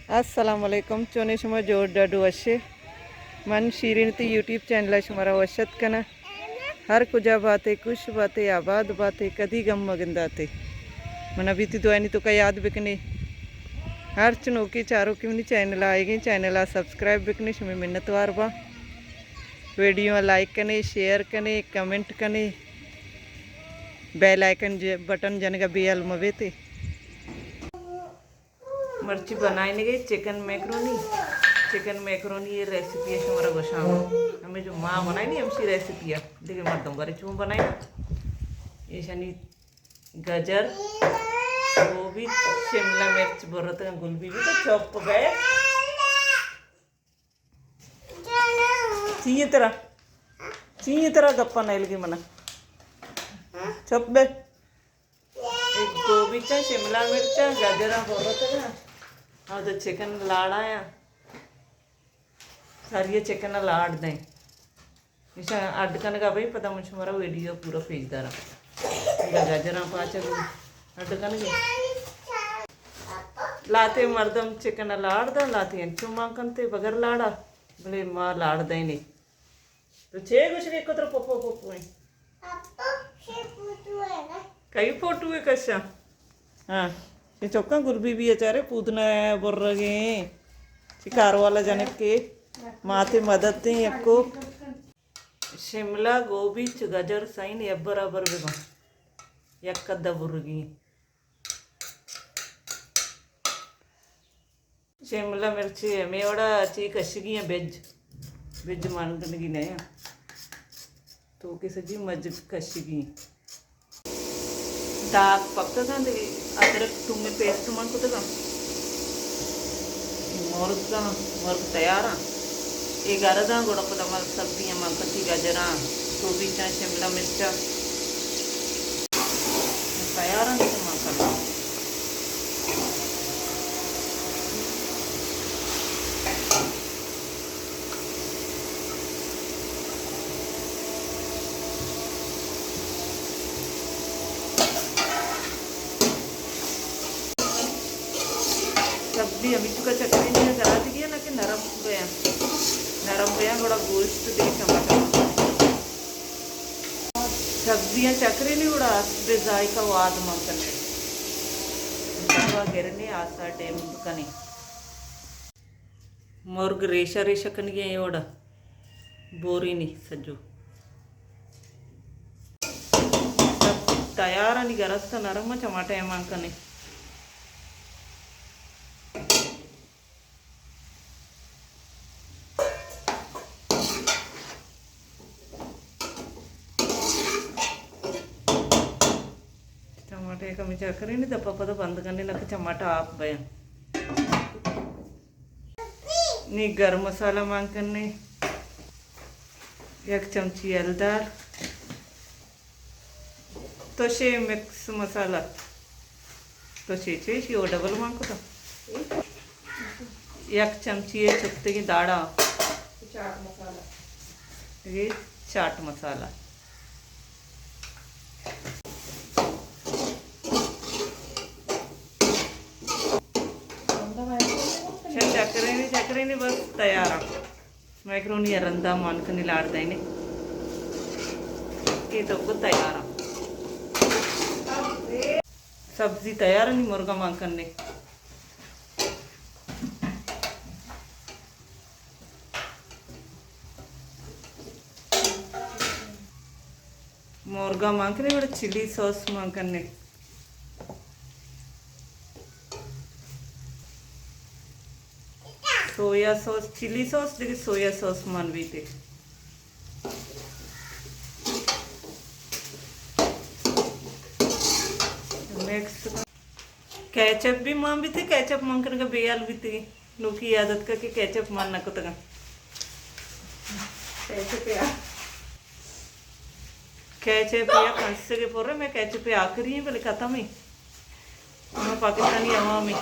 السلام علیکم، چونے شما؟ جوڑ ڈاڈو وشے؟ من شیرین تی یوٹیوب چینل ءَ شمارا وش اتک کناں۔ ہر کجا باتے، خوش باتے، آباد باتے، کدی گم مگنداتے۔ منا بیتی دعائنی توکا یاد بکنے۔ ہر چنوکے چاروکے منی چینل ءَ آئیگیں، چینل ءَ سبسکرائب بکنے، شمے منتوار باں۔ ویڈیو ءَ لائک کنے، شیئر کنے، کمنٹ کنے، بیل آئیکن ج-، بٹن جنگا بے ہیال مبیتے۔ مرچی بنائینگے چکن میکرونی۔ چکن میکرونی ءِ ریسیپی ءَ شمارا گوشاں۔ ہمے جو ما بنائینی ہمشی ریسیپی ءَ۔ دگہ مردم بارے چون بنائینا۔ ایشانی گجر، گوبی، شملہ مرچ برتگاں گل بی بی تو چپ بے۔ چی اے ترا؟ چی اے ترا گپا نیلگی منا؟ چپ بے۔ اے گوبی چاں، شملہ مرچاں، گاجراں بولتگاں۔ او تو چکن لاڑایاں۔ ساری چکن لاڑ دیں۔ ایشاں اڈ کنگا بھئی، پدا من شمارا ویڈیو پورا پیش داراں۔ پورا گاجراں پاچگ اڈ کنگے۔ لاتے مردم چکن لاڑ دا، لاتے انچو مان کنتے بغیر لاڑا، بلے ما لاڑ دیں نی۔ تو چے گوشگے کو ترا پپو پپو ایں؟ کئی فوٹو اے کشاں؟ ہاں، اے چکاں گل بی بی ءَ چارے پودنا برگیں۔ چی کار والا جنکے ماتے مدد دیں یکو۔ شملہ گوبی چہ گجر سئیں یک برابر بباں۔ یک قد برگی۔ شملہ مرچی ہمے وڑا چی کشگی ایں، بج، بج مان کنگی نہ ایں۔ تو کہ سجی مج کشگی۔ داگ پکگاں، دگہ ادرک تومے پیسٹ مان کتگاں۔ مرگاں، مرگ تیاراں۔ اے گرداں گڑا پدا ما سبزیاں مان کتی، گاجراں، گوبیچاں، شملہ مرچاں۔ تیار انت، ما کناں۔ سبزی ہمیچکا چکرینی ءَ گراتگی ءَ نہ کہ نرم بیاں، نرم بیاں گڑا گوشت دگہ چماٹا۔ سبزیاں چکرینی گڑا حسب ذائقہ واد مان کنیں۔ توا گرنے آسا ڈیم بکنیں۔ مرگ ریشہ ریشہ کنگی ایں اے وڑا۔ بورینی سجو۔ سب تیار انی گرست نرم، چماٹا ایمان کنیں۔ ٹماٹر یک کمی چکرینی، دپا پدا بند کنی، نہ کہ ٹماٹر آپ بیاں۔ نی گرم مسالہ مان کنی، یک چمچی ہلدار، تو شے مکس مسالہ، تو شے چے شی او ڈبل مان کتا۔ یک چمچی چکتگی داڑا۔ چاٹ مسالہ۔ یہ چاٹ مسالہ۔ چکرینی، چکرینی بس تیار۔ میکرونی ءَ رندا مان کنی لاڑ دئینے۔ اے تو کو تیار ایں۔ سبزی تیار ایں، مرگا مان کنی۔ مرگا مان کنی، بڑا چلی سوس مان کنی۔ سویا سوس، چلی سوس، دیگہ سویا سوس مان بیتے۔ مکس۔ کیچپ بھی مان بیتے، کیچپ مان کنگا بیال بیتے۔ نوکی یاد اتکا کہ کیچپ مان نہ کتگا۔ کیچپ یا۔ کیچپ یا کنسے کے پورے میں کیچپ آخری ہیں، بلے ختم ہی۔ ہمیں پاکستانی عوام ہی۔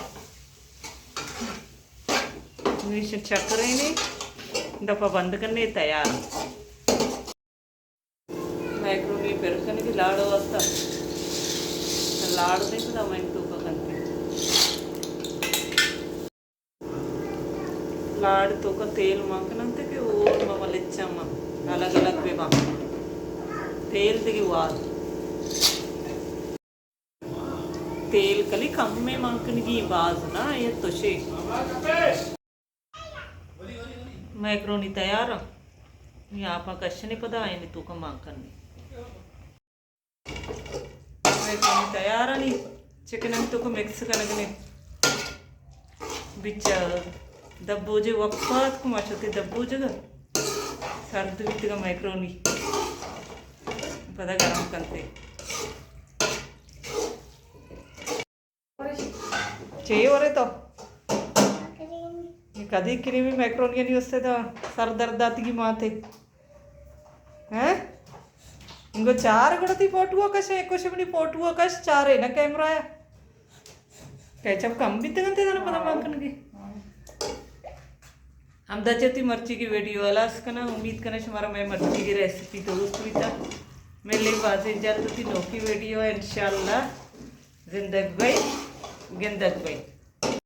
نویشن چکرے نے، دپا بند کرنے تیار۔ میکرونی پر کنگی لاڑ واسطہ۔ لاڑ دیں پدا میں تو کا کنتے۔ کاڑ توکا تیل مان کننت کہ اور ما لچہ ما الگ الگ بہ باں۔ تیل دگہ وار۔ تیل کلی کمے مان کنگی، باز نہ، یہ تشے۔ میکرونی تیار۔ یہ آپاں کشنے پدا آئینے توکا مان کننے۔ میکرونی تیار آنی، چکن ہم توکا مکس کنگنے۔ بچا دبوجے وقفات کو ماشاءاللہ دبوجگا سرد بیتگا میکرونی۔ پدا گرم کنتے۔ چے ورے تو؟ یہ کدی کریمی میکرونی نہیں استے تو سر درد آتی کی ماتے۔ ہیں؟ انگو چار گڑا تی فوٹو کش، ایک کش منی فوٹو کش، چارے نا کیمرہ ہے۔ کیچپ کم بیتگنتے دانا پدا مان کنگی۔ ہمدا چہ وتی مرچی کی ویڈیو ہلاس کناں۔ امید کناں شمارا مئے مرچی کی ریسیپی دوست بیتا۔ ملیں بازیں جلد وتی نوکی ویڈیو ءَ انشاءاللہ۔ زندگ بئے، گندگ بئے۔